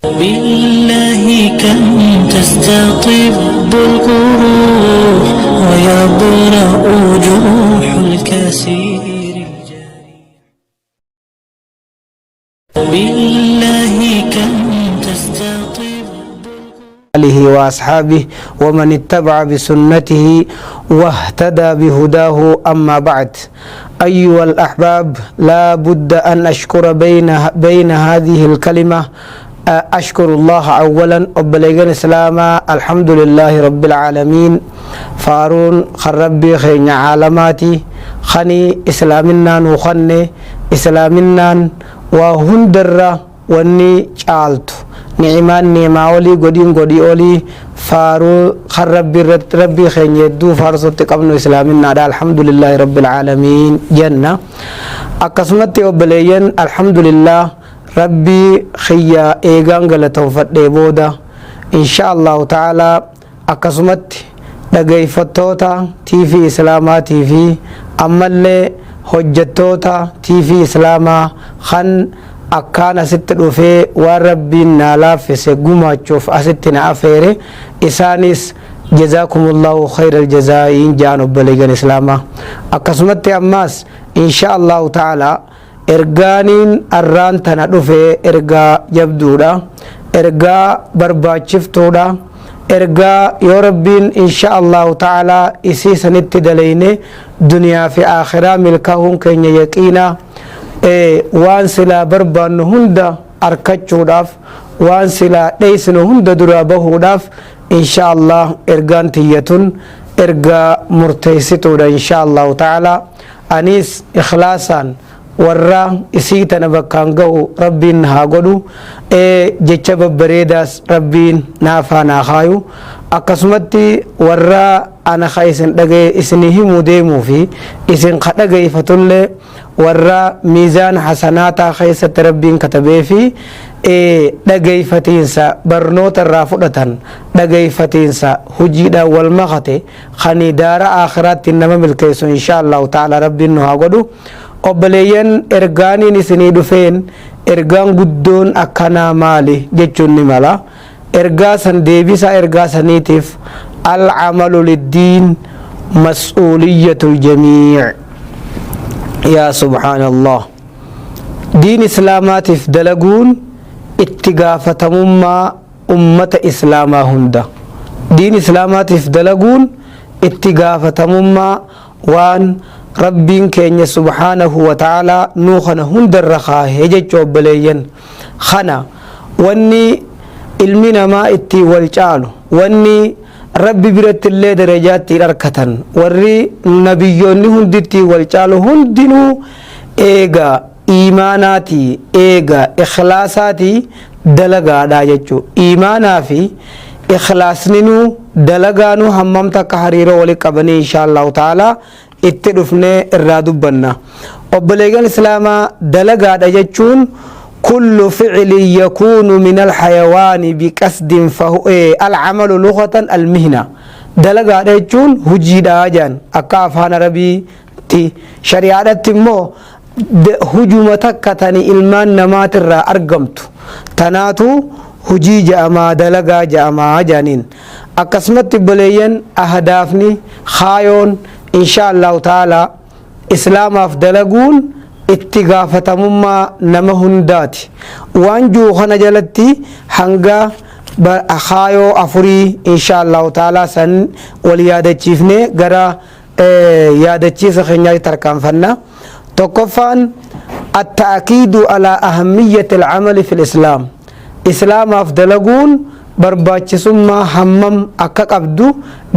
بالله كم تستطب الجروح ويبرأ جروح الكثير الجريح. بالله كم تستطب آله وأصحابه ومن اتبع بسنته واهتدى بهداه. أما بعد، أيها الأحباب، لا بد أن أشكر بين هذه الكلمة. أشكر الله أولا. Obboleeyyan Islaamaa، الحمد لله رب العالمين. Faaruun kan Rabbii keenya caalamaati, kani Islaaminaan nu Islaaminaan waa hundarra wanni caaltu, ni'imaan ni'imaa olii, godhiin godhii olii, faaruu kan Rabbii irratti Rabbii keenya hedduu faarsutti qabnu Islaaminaadha. الحمد لله رب العالمين jenna. Akkasumatti obboleeyyan، الحمد لله Rabbii kiyya eegaan galatoonfadhee booda، إن شاء الله تعالى akkasumatti dhageeyfattoota TV Islaamaatii fi ammallee hojjettoota TV Islaamaa kan akkaan asitti dhufee waan Rabbiin naa laaffise gumaachuuf asitti na afeere, isaanis جزاكم الله خير الجزاء jaan. Obboleeyyan Islaamaa, akkasumatti ammaas إن شاء الله تعالى ergaaniin arraan tana dhufe ergaa jabduudha, ergaa barbaachiftuudha, ergaa yoo Rabbiin إن شاء الله تعالى isii sanitti dalayne duniyaa fi aakhiraa milkaahuun keenya yaqiina. Waan silaa barbaannu hunda arkachuudhaaf, waan silaa dheeysinu hunda duraa bahuudhaaf، إن شاء الله ergaan tiyyatun ergaa murteessituudha. إن شاء الله تعالى anis ikhlaasaan warra isii tana bakkaan gahu Rabbiin haa godhu. Jecha babbareedaas Rabbiin naafaa naa kaayu. Akkasumatti warra ana ka isin dhagaye isinii himuu deemuu fi isin ka dhagayfatullee warra miizaan hasanaataa keessatti Rabbiin katabee fi dhagayfatiinsa barnoota irraa fudhatan, dhagayfatiinsa hujiidhaan wal makate, kani daara aakhiraatti nama milkeessu إن شاء الله تعالى Rabbiin nu haa godhu. Obboleeyyan, ergaaniin isinii dhufeen ergaan guddoon akkanaa maali jechuun ni mala. Ergaa san deebisa ergaa saniitiif: العمل للدين مسؤولية الجميع. يا سبحان الله، diin Islaamaatiif dalaguun itti gaafatamummaa ummata Islaamaa hunda. Diin Islaamaatiif dalaguun itti gaafatamummaa waan Rabbiin keenya سبحانه وتعالى nuu kana hundarra kaahee jecha. Obboleeyyan, kana wanni ilmi namaa ittiin wal caalu, wanni Rabbi biratti illee darajaa ittiin argatan, warri nabiyyoonni hundi ittiin wal caalu hundinuu eega iimaanaatii, eega ikhlaasaatii dalagaadha jechuu. Iimaanaa fi ikhlaasninuu dalagaanuu hammam takka hariiroo wali qabanii، إن شاء الله تعالى itti dhufnee irraa dubbanna. Obboleeyyan Islaamaa, dalagaadha jechuun كل فعل يكون من الحيوان بقصد فهو العمل. لغة المهنة. Dalagaadha jechuun hujiidha jaan akka afaan Arabiitti. Shari'aadhatti immoo hujuma takka tani ilmaan namaatirraa argamtu tanaatu hujii ja'amaa, dalagaa ja'amaa jaaniin. Akkasumatti obboleeyyan, ahdaafni kaayoon إن شاء الله تعالى Islaamaaf dalaguun itti gaafatamummaa nama hundaati waan jiru kana jalatti hanga kaayoo afurii إن شاء الله تعالى san wal yaadachiifne gara yaadachiisa keenyaatti tarkaanfanna. Tokkoffaan: التأكيد على أهمية العمل في الإسلام. Islaamaaf dalaguun barbaachisummaa hammam akka qabdu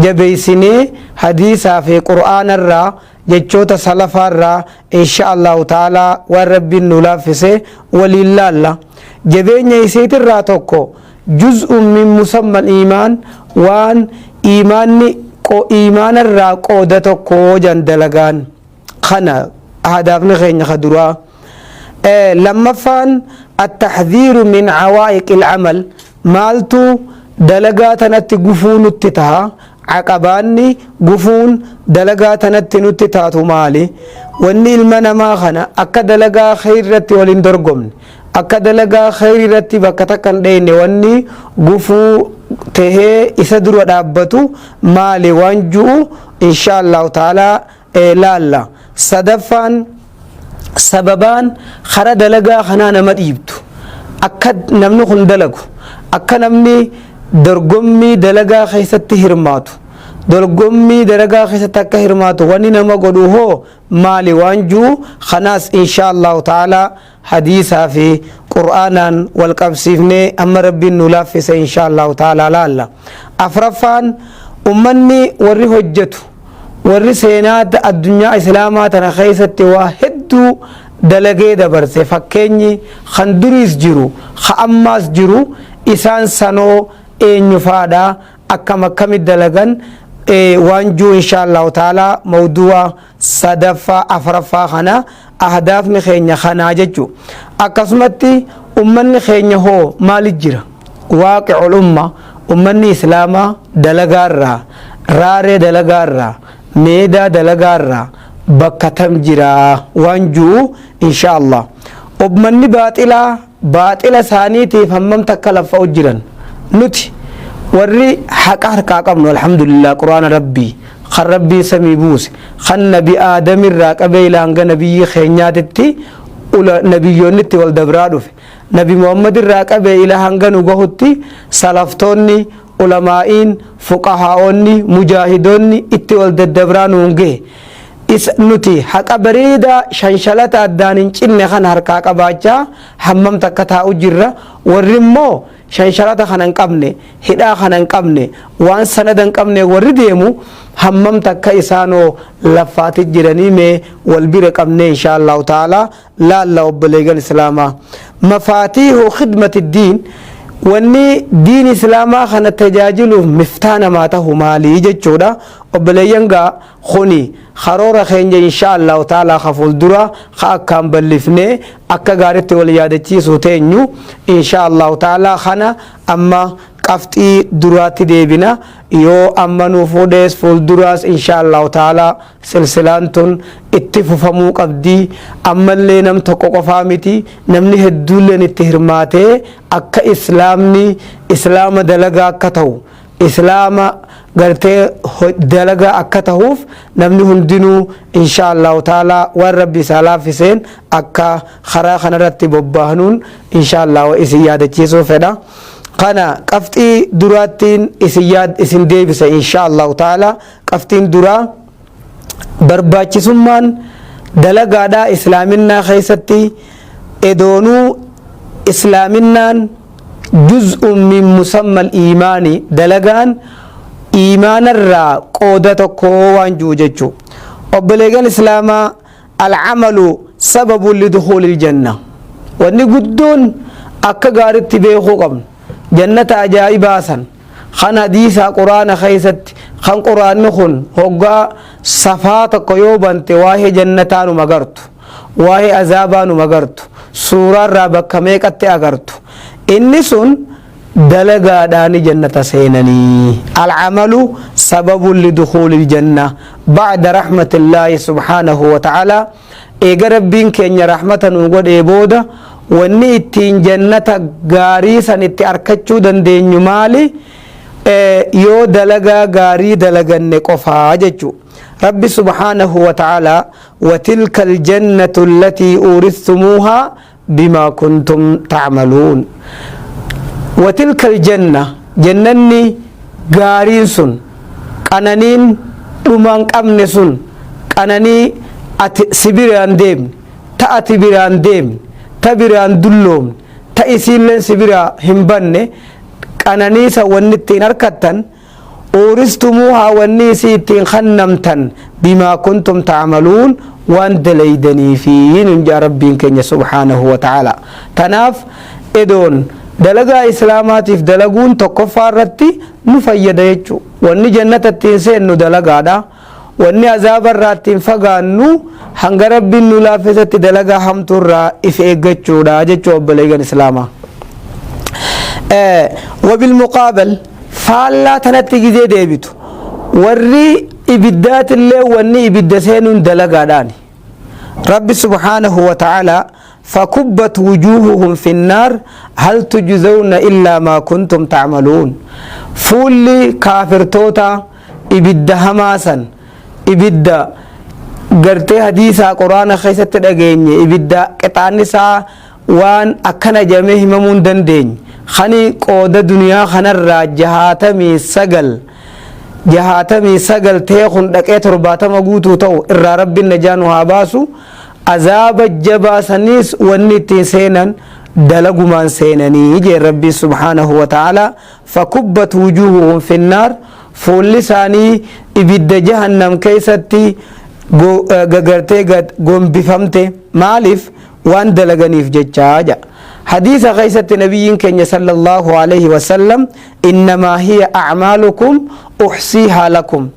jabeeysinee hadiisaa fi Qur'aanarraa, jechoota salafaarraa إن شاء الله تعالى waan Rabbiin nu laaffise waliin laalla. Jabeenya isiitirraa tokko: جزء من مسمى الإيمان. Waan iimaanni iimaanarraa qooda tokko jan dalagaan. Kana ahdaafni keenya ka duraa. Lammaffaan: التحذير من عوائق العمل. Maaltu dalagaa tanatti gufuu nutti taha? Caqabaanni gufuun dalagaa tanatti nutti taatu maali? Wanni ilma namaa kana akka dalagaa keeyrratti waliin dorgomne, Akka dalagaa khayrii irratti bakka takka hin dheyne wanni gufuu tahee isa dura dhaabbatu maali waan ju'u insha Allahu ta'ala laalla. Sadaffaan, sababaan kara dalagaa kanaa nama dhiibdu, akka namni kun dalagu, akka namni dorgommii dalagaa keessatti hirmaatu, dorgommii dalagaa keessatti akka hirmaatu wanni nama godhu hoo maali waan ju'u kanaas insha Allahu ta'ala hadiisaa fi qur'aanaan wal qabsiifnee amma Rabbiin nu laaffise insha Allahu ta'ala laalla. Afraffaan, ummanni warri hojjetu, warri seenaa addunyaa islaamaa tana keessatti waa hedduu dalagee dabarse, fakkeenyi kan duriis jiru ka ammaas jiru, isaan sanoo eenyufaadha, akkam akkamit dalagan waan juu insha Allahu ta'ala mawdu'a sadaffaa afraffaa kana ahdaafni keenya kanaa jechu. Akkasumatti ummanni keenya hoo maalit jira? Waaqi'ul umma, ummanni islaamaa dalagaarraa, raaree dalagaarraa, meedaa dalagaarraa bakka tam jira waan juu insha Allah. Ummanni baaxilaa baaxila isaaniitiif hammam takka laffa'u jiran? Nuti warri haqa harkaa qabnu, alhamdulillah, quraana Rabbii kan Rabbiin samii buuse, kan nabi Aadamirraa qabee ilaa hanga nabiyyi keenyaatitti nabiyyoonni itti wal dabraa dhufe, nabi Muhammad irraa qabee ilaa hanga nu gahutti salaftoonni, ulamaa'iin, fuqahaa'onni, mujaahidoonni itti wal daddabraa nuun gahe, nuti haqa bareedaa shanshalata addaan hin cinne kana harkaa qabaachaa hammam takka taa'u jirra? Warri immoo shanshalata kana hin qabne, hidhaa kana hin qabne, waan sanada hin qabne warri deemu hammam takka isaanoo laffaati jiranii? Mee wal bira qabne insha Allahu ta'ala laalla. Obboleeyyan islaamaa, mafaatiihu khidmati diin, wanni diin islaamaa kana tajaajiluuf miftaa namaa tahu maalii jechuudha. Obboleeyyan, gaa kuni karoora keenya insha Allahu ta'ala ka fuuldura ka akkaan bal'ifnee akka gaaritti wal yaadachiisuu teenyu insha Allahu ta'ala. Kana amma qabxii duraatti deebina. Yoo amma nu fuudhees, fuulduraas insha Allahu ta'ala silsilaan tun itti fufamuu qabdii. Ammallee nam tokko qofaa miti, namni hedduulleen itti hirmaatee akka islaamni islaama dalagaa akka ta'u, islaama gartee dalagaa akka ta'uuf, namni hundinuu insha Allahu ta'ala waan Rabbi isaa laaffiseen akka karaa kanarratti bobbaanuun insha Allah isin yaadachiisuu fedha. Kana qabxii duraattiin isin yaad isin deebisa insha Allahu ta'ala. Qabxiin duraa, barbaachisummaan dalagaadhaa islaaminaa keessatti, edoonuu islaaminaan juz'un min musammal iimaani, dalagaan iimaanarraa qooda tokko waan jiru jechuu. Obboleeyyan islaamaa, alcamalu sababun lidukhuuli iljanna. Wanni guddoon akka gaaritti beekuu qabnu, jannata ajaa'ibaa san kan hadiisaa quraana keessatti, kan quraanni kun hoggaa safaa tokko yoo bante waa'ee jannataa numa gartu, waa'ee azaabaa numa gartu, suuraarraa bakka meeqatti agartu, inni sun dalagaadhaani jannata seenanii. Alcamalu sababun lidukhuuli iljanna bacda raxmatillaahi subhaanahu wa ta'ala. Eega Rabbiin keenya rahmata nuu godhee booda, wanni ittiin jannata gaarii san itti arkachuu dandeenyu maali? Yoo dalagaa gaarii dalaganne qofaa jechu. Rabbi subhaanahu wa ta'ala, watilka aljannatu allatii uuristumuuhaa bimaa kuntum ta'maluun. Watilka aljanna, jannanni gaariin sun, qananiin dhumaan qabne sun, qananii ati si biraan deemne, ta ati biraan deemne, ta biraan dulloomne, ta isiilleen si biraa hin banne, qananii san wanni ittiin harkattan, uuristumuuhaa, wanni isii ittiin kannamtan, bimaa kuntum ta'maluun, waan dalaydaniifi nun jaa Rabbiin keenya subhaanahu wa ta'ala. Tanaaf edoon dalagaa islaamaatiif dalaguun tokkoffaa irratti nu fayyada jechuu. Wanni jannata ittiin seennu dalagaadha. Wanni azaaba irraa ittiin fagaannu hanga Rabbiin nu laaffisatti dalagaa hamtuu irraa if eeggachuudha jechuu, obboleeyyan islaamaa. Wabilmuqaabal, faallaa tanatti gizee deebitu, warri ibiddaatillee wanni ibidda seenuun dalagaadhaani. Rabbi subhaanahu wa ta'ala Fakubbat wujuuhuhum finnaar hal tujzawna illaa maa kuntum ta'maluun. Fuulli kaafirtoota ibidda hamaa san, ibidda gartee hadiisaa Quraana keessatti dhageenye, ibidda qixaanni isaa waan akkana jedhamee himamuu hin dandeenye, kani qooda duniyaa kanarraa 69 ta'ee kun dhaqee 70 guutuu ta'u irraa Rabbiin najaa nu haa baasu. Azaaba jabaa saniis wanni ittiin seenan dalagumaan seenanii jee Rabbiin subhaanahu wa ta'ala. Fakubbat wujuuhuhum finnaar, fuulli isaanii ibidda jahannam keessatti gagartee gad gombifamte. Maaliif? Waan dalaganiif jechaa jedha. Hadiisa keessatti nabiyyiin keenya sallallahu alaihi wasallam, innamaa hiya a'maalukum uxsiihaa lakum.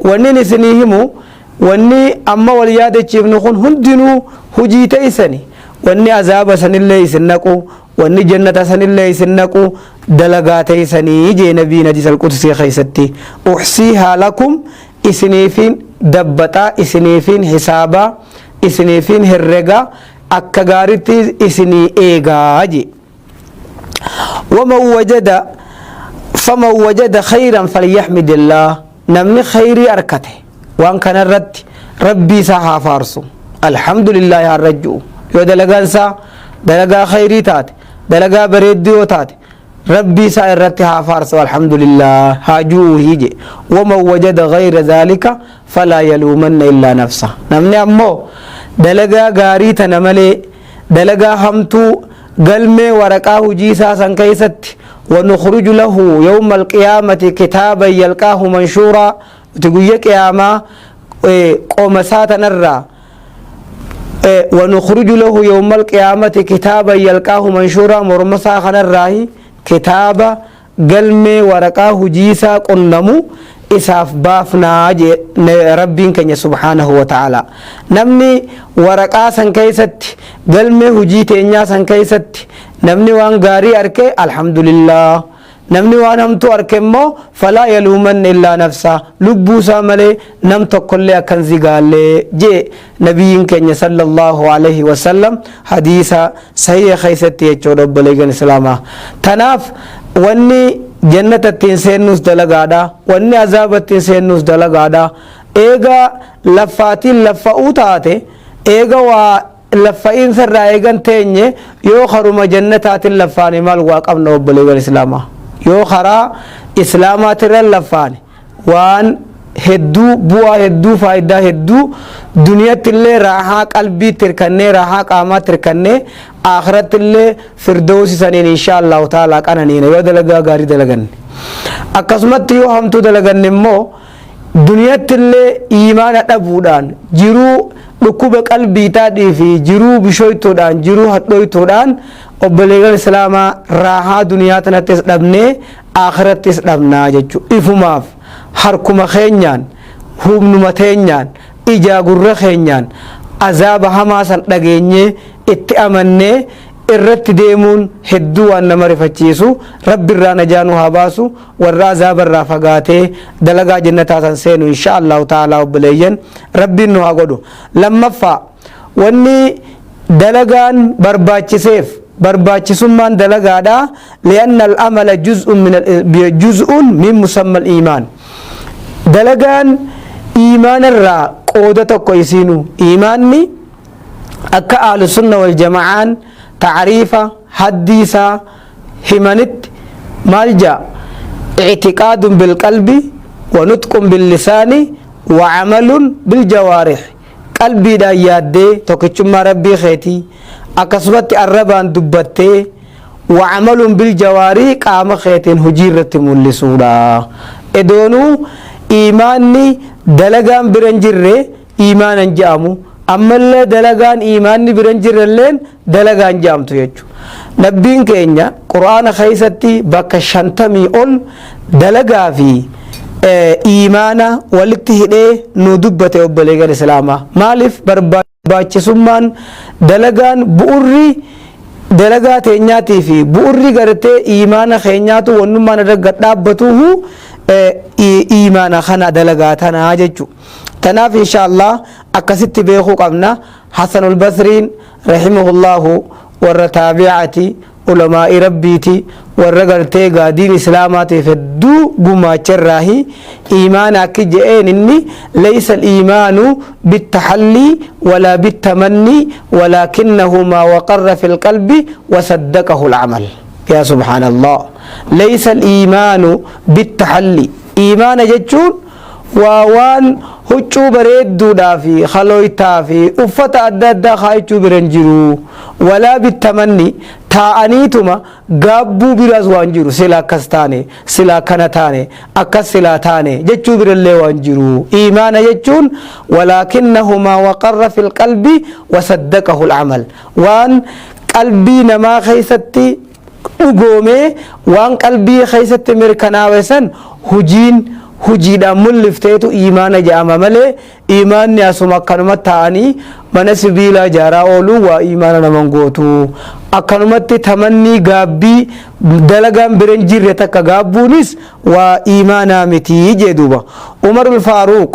Wanni isinii himu, wanni amma wal yaadachiifnu kun hundinuu hujii teeysani. Wanni azaaba sanillee isin naqu, wanni jannata sanillee isin naqu dalagaa teeysanii jee nabiin hadiisa alqudusii keessatti. Uxsiihaa lakum, isiniifin dabbaxaa, isiniifin hisaabaa, isiniifin herregaa, akka gaaritti isinii eegaa jee. Waman wajada, faman wajada khayran falyaxmidillah, namni khayrii arkate waan kanarratti Rabbii isaa haa faarsu, alhamdulillahi haa rajju'u. Yoo dalagaan isaa dalagaa khayrii taate, dalagaa bareedduu yoo taate, Rabbii isaa irratti haa faarsu, alhamdulillah haa ju'uuhi je. Waman wajada ghayra dhalika falaa yaluumanna illaa nafsa, namni ammoo dalagaa gaarii tana malee dalagaa hamtuu galmee waraqaa hujii isaa san keessatti, wanukhruju lahu yawma alqiyaamati kitaaban yalqaahu manshuuraa, nuti guyya qiyaamaa qoma isaa tanarraa, wanukhruju lahu yawma alqiyaamati kitaaban yalqaahu manshuuraa, morma isaa kanarraahi kitaaba galmee waraqaa hujii isaa qunnamu isaaf baafnaa jee Rabbiin keenya subhaanahu wa ta'ala. Namni waraqaa san keessatti, galmee hujii teenyaa san keessatti namni waan gaarii arke alhamdulillah, namni waan hamtuu arke immoo falaa yaluumanna illaa nafsa, lubbuu isaa malee nam tokkollee akkan zigaallee jee nabiyyiin keenya sallallahu alaihi wasallam hadiisa sahiha keessatti jechuudha, obboleeyyan islaamaa. Tanaaf wanni jannata ittiin seennuus dalagaadha, wanni azaaba ittiin seennuus dalagaadha. Eega laffaatiin laffa'uu taate, eega waa laffa'iinsa irraa eegan teenye, yoo karuma jannataatiin laffaane maal waa qabna, obboleeyyan islaamaa? Yoo karaa islaamaatirra laffaane waan hedduu, bu'aa hedduu, faayidaa hedduu, duniyatti illee raahaa qalbiitti hirkannee, raahaa qaamaatti hirkannee, akhiratti illee firdoosi saniin insha Allahu ta'ala qananiina yoo dalagaa gaarii dalaganne. Akkasumatti yoo hamtuu dalaganne immoo duniyatti illee iimaana dhabuudhaan, jiruu dhukkuba qalbiitaadhii fi jiruu bishoytuudhaan, jiruu hadhooytuudhaan, obboleeyyan islaamaa, raahaa duniyaa tanattis dhabnee akhirattis dhabnaa jechuudha. Ifumaaf harkuma keenyaan, humnuma teenyaan, ijaa gurra keenyaan azaaba hamaa san dhageenyee itti amannee irratti deemuun hedduu waan nama rifachiisu. Rabbi irraa najaa nu haa baasu, warra azaaba irraa fagaatee dalagaa jannataa san seenu insha Allahu ta'ala obboleeyyan Rabbiin nu haa godhu. Lammaffaa, wanni dalagaan barbaachiseef, barbaachisummaan dalagaadha, li'anna al-amala juz'un min musamma al-iimaan. Dalagaan iimaanarraa qooda tokko isiinu. Iimaanni akka ahlu sunna wal jama'aan tacriifa haddii isaa himanitti maal jaa? Ictiqaadun bilqalbi wa nutqun billisaani wa camalun biljawaarix. Qalbiidhaan yaaddee tokkichummaa Rabbii keetii, akkasumatti arrabaan dubbattee, wa camalun biljawaarih, qaama keetiin hojii irratti mul'isuudha. Edoonuu iimaanni dalagaan bira hin jirre iimaanan je'amu, ammallee dalagaan iimaanni bira hin jirrelleen dalagaan je'amtu jechuudha. Nabbiin keenya Qur'aana keessatti bakka 50 ol dalagaa fi iimaana walitti hidhee nu dubbate, obboleeyyan islaamaa. Maaliif barbaachisummaan dalagaan? Bu'urri dalagaa teenyaatii fi bu'urri gartee iimaana keenyaatu wannummaan irra gad dhaabbatuuhu iimaana kana dalagaa tanaa jechuudha. Tanaaf insha Allah akkasitti beekuu qabna. Hasanul Basriin rahimahullaahu warra taabi'aati, ulamaa'ii Rabbiiti, warra gartee gaadiin Islaamaatiif hedduu gumaacherraahi. Iimaana akki je'een inni: "Laysa al-iimaanu bittaxallii walaa bittamannii, walaakinnahu maa waqarra fi lqalbi wasaddaqahu alcamal." Yaa subhaanallah! Laysa al-iimaanu bittaxallii, iimaana jechuun waa waan huccuu bareedduudhaa fi halooytaa fi uffata adda addaa kaayachuu biran jiru, walaa bittamanni, taa'aniituma gaabbuu biraas waan jiru, sila akkas taane, sila akkana taane, akkas silaa taane jechuu birallee waan jiru. Iimaana jechuun walaakinnahu maa waqarra fi lqalbi wasaddaqahu alcamal, waan qalbii namaa keessatti dhugoomee, waan qalbii keessatti mirkanaawe san hujiin hujiidhaan mul'ifteetu iimaana jedhama malee, iimaanni asuma akkanuma ta'anii mana sibiilaa ijaaraa ooluu waa iimaana naman gootu. Akkanumatti tamannii, gaabbii dalagaan biran jirre takka gaabbuunis waa iimaanaa miti jee. Duuba Umarul Faaruuq,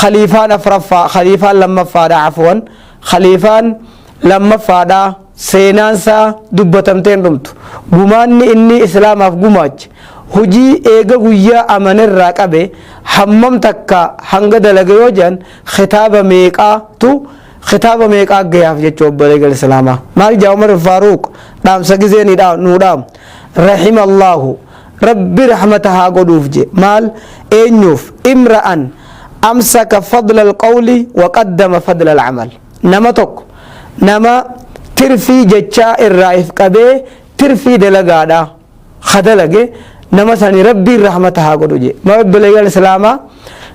khaliifaan afraffaa, khaliifaan lammaffaadha, afwan, khaliifaan lammaffaadha, seenaansaa dubbatamteen dhumtu. Gumaanni inni Islaamaaf gumaache, hujii eega guyyaa amanerraa qabe hammam takka hanga dalaga yoo jedhan, kitaaba meeqaatu, kitaaba meeqaa gayaaf jechuu. Obboleeyyan Islaamaa, maal jaa Umar Faaruuq? Dhaamsa gizeen nuu dhaam: "Rahima Allaahu, Rabbi rahmata haa godhuuf" je. Maal, eenyuuf? "Imra'an amsaka fadla alqawli wa qaddama fadla alcamal." Nama tokko, nama tirfii jechaa irraa if qabee tirfii dalagaadha kadalage, nama sani Rabbiin rahmata haa godhu je. Ma obboleeyyan Islaamaa,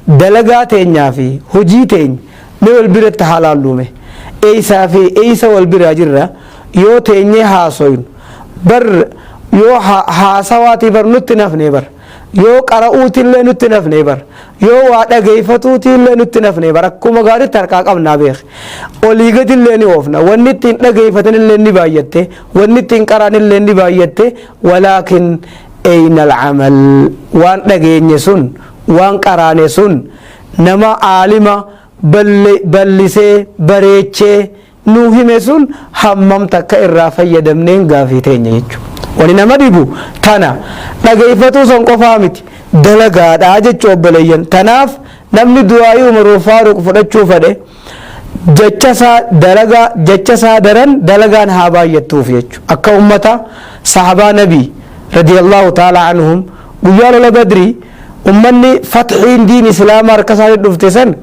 dalagaa teenyaa fi hojii teenya mee wal biratti haa laallume. Eeysaa fi eeysa wal biraa jirra? Yoo teenyee haasoynu bar, yoo haasawaatii bar nutti nafne bar, yoo qara'uutillee nutti nafne bar, yoo waa dhageeffatuutillee nutti nafne bar. Akkuma gaariitti harkaa qabnaa beek, olii gadillee ni oofna, wanni ittiin dhageeffatanillee ni baay'atte, wanni ittiin qaranillee ni baay'atte. Walaakin ayna alcamal? Waan dhageenye sun, waan qaraane sun, nama aalima ballisee bareechee nuu hime sun hammam takka irraa fayyadamneen gaafii teenya jechuudha. Wani nama dhibu tana dhageeffatuu son qofaa miti, dalagaadhaa jechuu obboleeyyan. Tanaaf namni du'aayii Umaruu Faaruq fudhachuu fedhe, jecha dalagaa, jecha isaa daran dalagaan haa baay'attuuf jechuudha. Akka ummata sahabaa Nabii radiyallahu ta'ala anhum, guyyaa lola Badrii ummanni fatxiin diin Islaamaa harka isaanii dhufte san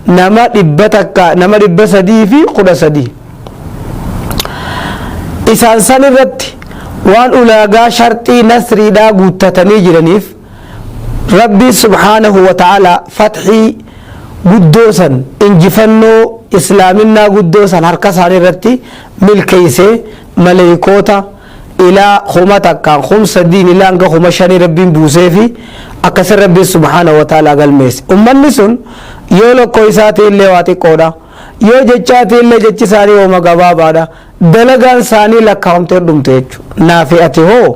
nama 100, nama 313. Isaan san irratti waan ulaagaa sharxii nasriidhaa guuttatanii jiraniif, Rabbi subhaanahu wa ta'ala fatxii guddoo san, injifannoo Islaaminaa guddoo san harka isaanii irratti milkeeysee, maleeykoota ilaa 1000n 3000 ilaa hanga 5000 Rabbiin buusee fi akkasin Rabbiin subhaanahu wa ta'ala galmeesse. Ummanni sun yoo lokkoo isaatii illee waa xiqqoodha, yoo jechaatii illee jechi isaanii hooma gabaabaadha, dalagaan isaanii lakkaa'amtee dhumte jechuudha. Naafi ati hoo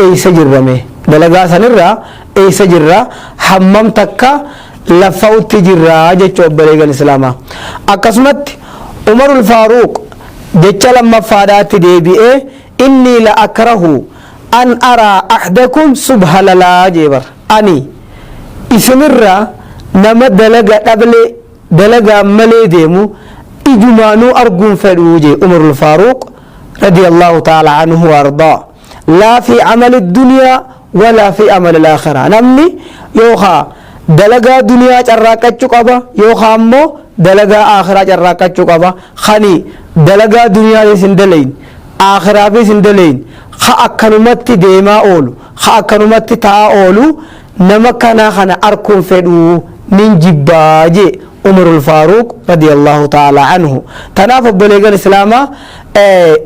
eeysa jirrame? Dalagaa sanirraa eeysa jirra? Hammam takka laffa'utti jirra jechuu obboleeyyan Islaamaa. Akkasumatti Umarul Faaruuq jecha lammaffaadhaatti deebi'ee: "Innii la akrahu an araa ahdakum subhalalaa" jee bar. Ani isinirraa nama dalaga dhablee, dalagaan malee deemu ijumaanuu arguun fedhuu jee Umarul Faaruuq radiyallahu ta'ala anhu wa ardaa. Laa fi amali dunyaa walaa fi amali alaakhira. Namni yookaa dalagaa duniyaa carraaqqachuu qaba, yookaa ammoo dalagaa aakhiraa carraaqqachuu qaba. Kani dalagaa duniyaanis hin dalayin, aakhiraafis hin dalayin, ka akkanumatti deemaa oolu, ka akkanumatti ta'aa oolu, nama kanaa kana arkuun fedhuu, nin jibbaa jee Umarul Faaruq radiyallahu ta'ala anhu. Tanaaf obboleeyyan Islaamaa,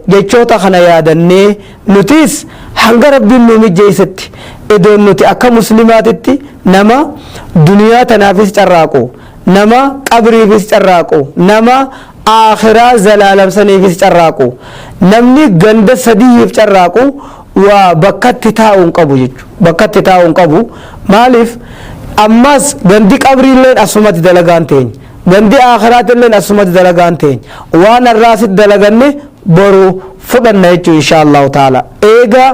jechoota kana yaadannee nutis hanga Rabbiin nu mijjeessetti idoon nuti akka Muslimaatitti nama duniyaa tanaafis carraaqu, nama qabriifis carraaqu, nama aakhiraa zalaalamsaniifis carraaqu, namni ganda sadihiif carraaqu waa bakkatti taa'uu hin qabu jechuudha. Bakkatti taa'uu hin qabu. Maaliif? Ammas gandi qabriilleen asumatti dalagaan teenya. Gandi aakhiraatilleen asumatti dalagaan teenya. Waan har'aasit dalaganne boru fudhanna jechuu, insha Allahu ta'ala. Eega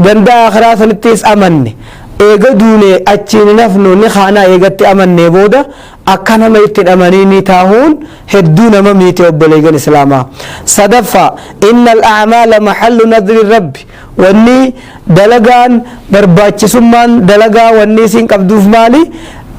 ganda aakhiraa sanittis amanne, eega duune achiin hin hafnu, ni kaanaa eegatti amanne booda, akka nama itti amanii ni taahuun hedduu nama miite, obboleeyyan islaamaa. Sadaffaa, inna al-a'maala mahallu nadri rabbi. Wanni dalagaan barbaachisummaan dalagaa wanni isin qabduuf maali?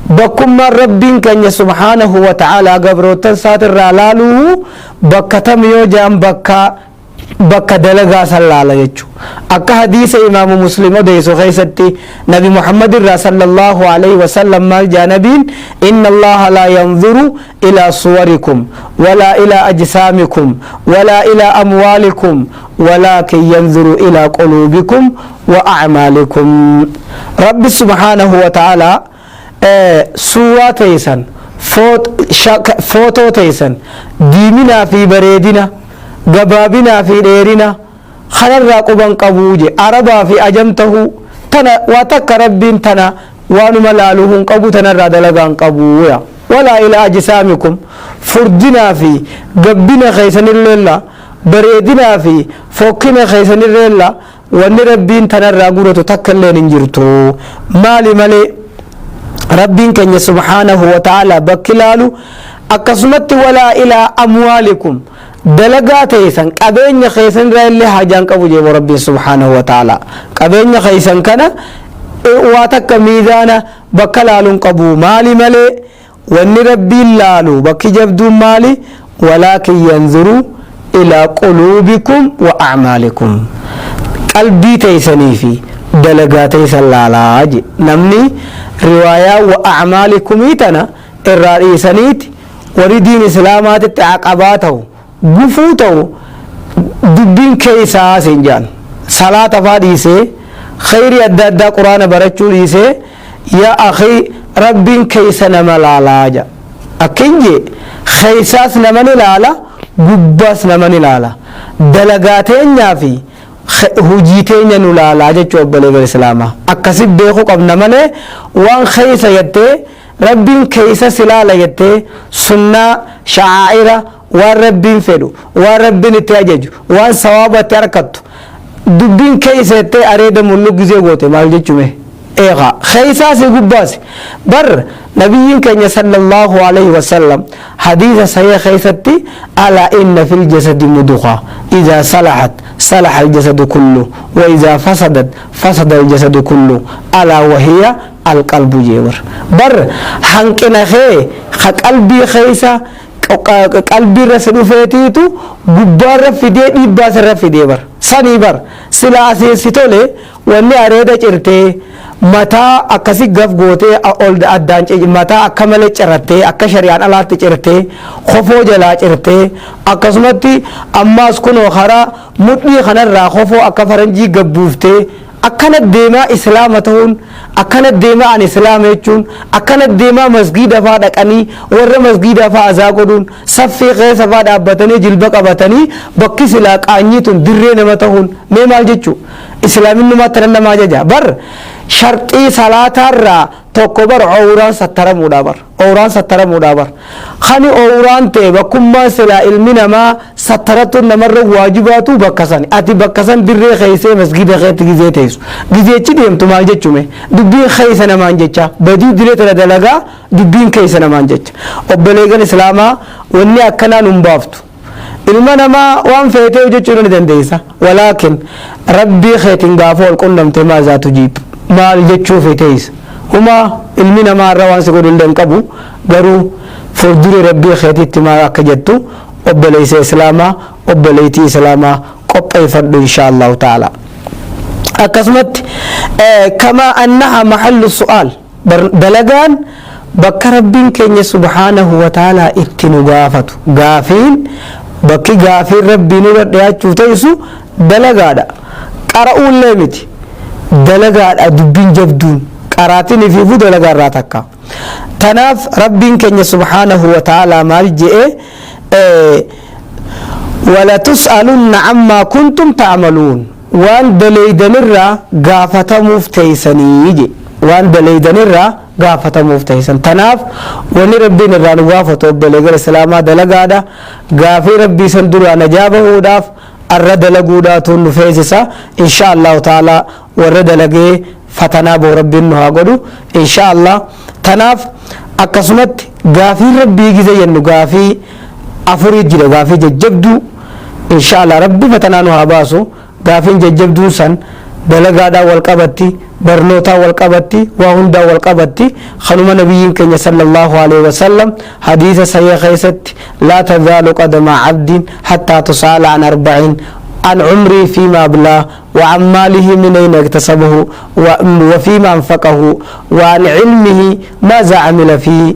Bakkummaan Rabbiin keenya subhaanahu wa ta'ala gabrootan isaatirraa laaluu bakka tam yoo jedhan, bakka dalagaa san laala jechu. Akka hadiisa Imaamu Muslim odeessu keessatti, Nabi Muhammad irraa sallallahu alaihi wasallam maal jaa nabiin? "Inna Allaha laa yanzuru ilaa suwarikum walaa ilaa ajsaamikum walaa ilaa amwaalikum, walaakin yanzuru ilaa quluubikum wa acmaalikum." Rabbi subhaanahu wa ta'ala suuraa teeysan, footoo teeysan, diiminaa fi bareedina, gabaabinaa fi dheerina kanarraa quban qabuu je. Arabaa fi ajam tahuu tana waa takka Rabbiin tana waanuma laaluu hin qabu, tanarraa dalagaa hin qabuu ya. Walaa ilaa ajsaamikum, furdinaa fi gabbina keeysanilleella, bareedinaa fi fokkina keeysanilleella, wanni Rabbiin tanarraa guratu takka illeen hin jirtu. Maali malee Rabbiin keenya subhaanahu wa ta'ala bakki laalu? Akkasumatti walaa ilaa amwaalikum, dalagaa teeysan, qabeenya keessan irraa illee haajaan qabu jeebo Rabbiin subhaanahu wa ta'ala. Qabeenya keessan kana waa takka miizaana bakka laaluun qabu. Maali malee wanni Rabbiin laalu bakki jabduun maali? Walaakin yanzuru ilaa quluubikum wa acmaalikum, qalbii teeysanii fi dalagaa teeysan laalaa je. Namni riwaayaa wa acmaalikumii tana irraa dhiisaniiti warri diin islaamaatitti aqabaa ta'u, gufuu ta'u, dubbiin keeysaa siin jedhan, salaata faa dhiisee, khayrii adda addaa, Quraana barachuu dhiisee, yaa akhi, Rabbiin keeysa nama laalaa jedha. Akkin jee, keeysaas nama ni laala, gubbaas nama ni laala, dalagaa teenyaa fi hujii teenya nu laalaa jechuu. Obboleeyyan islaamaa, akkasi beekuu qabna malee waan keeysa jettee, Rabbiin keeysa si laala jettee, sunnaa, sha'aa'ira, waan Rabbiin fedhu, waan Rabbiin itti ajaju, waan sawaaba itti harkattu, dubbiin keeysa jettee areeda mullu gizee goote maal jechume? Eegaa keeysaasi gubbaasi bar. Nabiyyiin keenya sallallahu alaihi wasallam hadiisa sahih keeysatti, "Alaa inna fil jasadi mudugha, idaa salahat salaha aljasadu kullu, wa idaa fasadat fasada aljasadu kullu, alaa wahiya alqalbu" jee. Bar hanqina kee ka qalbii keeysa, qalbiirra si dhufeetiitu gubbaarra fidee, dhiibbaa sirra fidee bar. Sanii bar silaa asiin si tole, wanni areeda cirtee, mataa akkasi gaf gootee, ol addaan mataa akka malee cirattee, akka shari'aan alaatti cirtee, kofoo jalaa cirtee, akkasumatti ammaas kunoo karaa mudhii kanarraa kofoo akka faranjii gabbuuftee, akkana deemaa islaama ta'uun, akkana deemaa an islaama jechuun, akkana deemaa masgiida faa dhaqanii warra masgiida faa azaa godhuun, saffii keessa faa dhaabbatanii jilba qabatanii, bakki silaa qaanyii tun dirree nama ta'uun mee maal jechuu? Islaaminnumaa tana nama ajaja bar. Sharxii salaataarraa tokko bar owraan sattaramuudha bar, owraan sattaramuudha bar. Kani owraan ta'e bakkummaan silaa ilmi namaa sattarattuun namarra waajibaatu bakka san, ati bakka san dirree keeysee masgida keetti gizee teessu, gizeechi deemtu maal jechume? Dubbiin keeysa namaan jecha, badii diree tana dalagaa, dubbiin keeysa namaan jecha. Obboleeyyan islaamaa, wanni akkanaa nun baaftu. Ilma namaa waan feetee hojjechuu ni dandeessa, walaakin Rabbii keetiin gaafa wal qunnamte maazaa tujiib, maal jechuu feeteessa? Huma ilmi namaa irra waan si godhu illee hin qabu, garuu fuulduree Rabbii keetiitti maal akka jettu, obboleessa islaamaa, obboleettii islaamaa, qopheeffadhu, insha Allahu ta'ala. Akkasumatti kamaa annaha mahallu su'aal, dalagaan bakka Rabbiin keenya subhaanahu wa ta'ala itti nu gaafatu, gaafiin, bakki gaafiin Rabbii nurra dhiyaachuuf teessu dalagaadha. Qara'uullee miti, dalagaadha. Dubbiin jabduun qaraatiin ifiifuu dalagaa irraa takka. Tanaaf Rabbiin keenya subhaanahu wa ta'ala maal je'e? "Walatus'alunna ammaa kuntum ta'maluun", waan daleeydanirraa gaafatamuuf teeysanii je. Waan daleeydanirraa gaafatamuuf tahisan. Tanaaf wanni Rabbiin irraa nu gaafatu, obboleeyyan Islaamaa, dalagaadha. Gaafii Rabbii san duraa najaa bahuudhaaf arra dalaguudhaatu nu feesisa. Insha Allahu ta'ala, warra dalagee fatanaa boo Rabbiin nu haa godhu, insha Allah. Tanaaf akkasumatti gaafiin Rabbii gize jennu gaafii afurii jira, gaafii jajjabduu. Insha Allah, Rabbi fatanaa nu haa baasu. Gaafiin jajjabduun san dalagaadhaan wal qabatti, barnootaan wal qabatti, waa hundaan wal qabatti. Kanuma nabiyyiin keenya sallallahu alaihi wasallam hadiisa sahih keessatti: "لا تزال قدما عبد حتى تسأل عن أربع: عن عمره فيما أبلاه، وعن ماله من أين اكتسبه وفيما أنفقه، وعن علمه ماذا عمل فيه،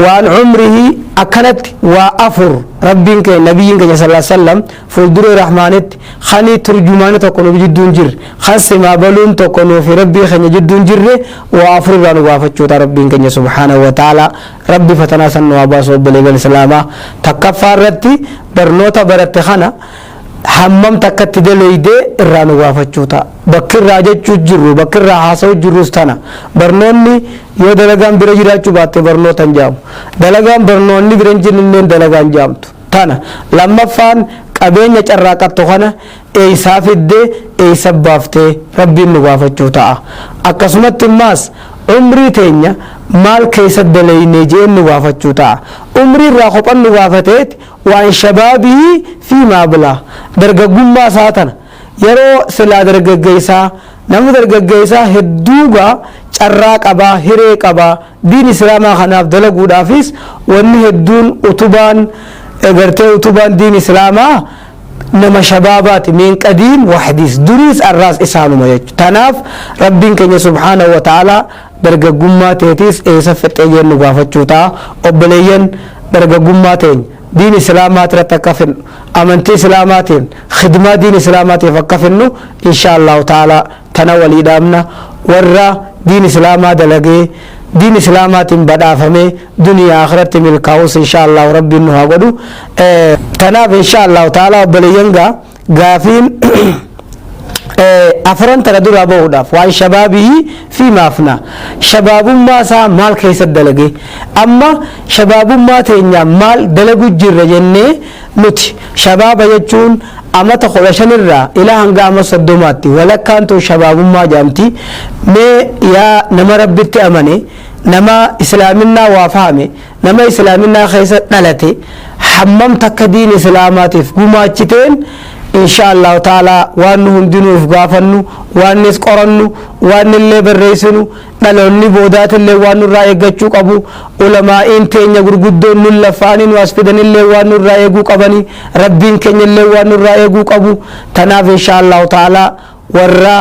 وعن عمره." Akkanatti waa afur Rabbiin keenya, nabiyyiin keenya صلى الله عليه وسلم fuuldura Rahmaanitti kani turjumaani tokko nuuf jidduun jirre, kan simaa baluun tokko nuufi Rabbii keenya jidduun jirre, waa afur irraa nu gaafachuudha Rabbiin keenya سبحانه وتعالى. Rabbi fatanaa san nu haa baasu. Obboleeyyan Islaamaa, takkaffaa irratti barnoota baratte kana hammam takkatti daleeydee irraa nu gaafachuu ta'a. Bakki irraa jechuu jirru, bakki irraa haasa'u jirrus tana. Barnoonni yoo dalagaan bira jiraachuu baatte barnoota hin jaamu. Dalagaan barnoonni bira hin jirre dalagaan jaamtu tana. Lammaffaan, qabeenya carraaqattu kana eeysaa fiddee, eeysa baaftee Rabbiin nu gaafachuu ta'a. Akkasumatti immaas umrii teenya maal keessa daleeynee jeen nu gaafachuu ta'a. Umrii irraa kophan nu gaafateet وعن شبابه فيما أبلاه. Dargaggummaa isaa tana, yeroo silaa dargaggeessaa, namni dargaggeessaa hedduugaa carraa qabaa, hiree qabaa, diin Islaamaa kanaaf dalaguudhaafis wanni hedduun utubaan gartee utubaan diin Islaamaa nama shabaabaati. من قديم وحديث, duriis arraas isaanuma jechuudha. Tanaaf Rabbiin keenya سبحانه وتعالى dargaggummaa teetiis eessa fixee jennu gaafachuu ta'a. Obboleeyyan, dargaggummaa teenya diin Islaamaa irratti akka finnu, amantii Islaamaatiin khidmaa diin Islaamaatiif akka finnu, insha Allahu ta'ala, tana walii dhaamna. Warra diin Islaamaa dalagee diin Islaamaatiin badhaafamee duniyaa akhiratti milkaa'us, insha Allahu, Rabbiin nu haa godhu. Tanaaf, insha Allahu ta'ala, obboleeyyan, gaa gaafiin afran tana duraa bahuudhaaf وعن شبابه فيما أفناه, shabaabummaa isaa maal keessatti dalage? Amma shabaabummaa teenya maal dalagu jirra jennee nuti, shabaaba jechuun amata 15rraa ilaa hanga ama 30tti walakkaan tun shabaabummaa jaamti. Mee yaa nama Rabbitti amane, nama Islaaminaa waa fahame, nama Islaaminaa keessa dhalate, hammam takka diin Islaamaatiif gumaachiteen? Insha Allahu ta'ala, waan nu hundinuuf gaafannu, waan nis qorannu, waan illee barreessinu, dhaloonni boodaatillee waan nurraa eeggachuu qabu, ulamaa'iin teenya gurguddoon nun lafaanii nu as fidanillee waan nurraa eeguu qabani, Rabbiin keenya illee waan nurraa eeguu qabu. Tanaaf, insha Allahu ta'ala, warra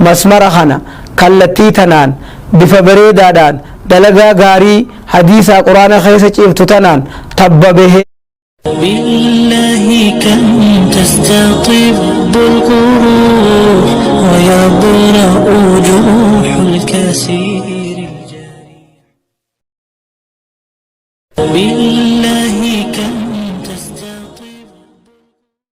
masmara kana kallattii tanaan bifa bareedaadhaan dalagaa gaarii hadiisaa Quraana keessa ciiftu tanaan tabba bahee. بالله كم تستطب الجروح ويبرأ جروح الكثير الجارح. بالله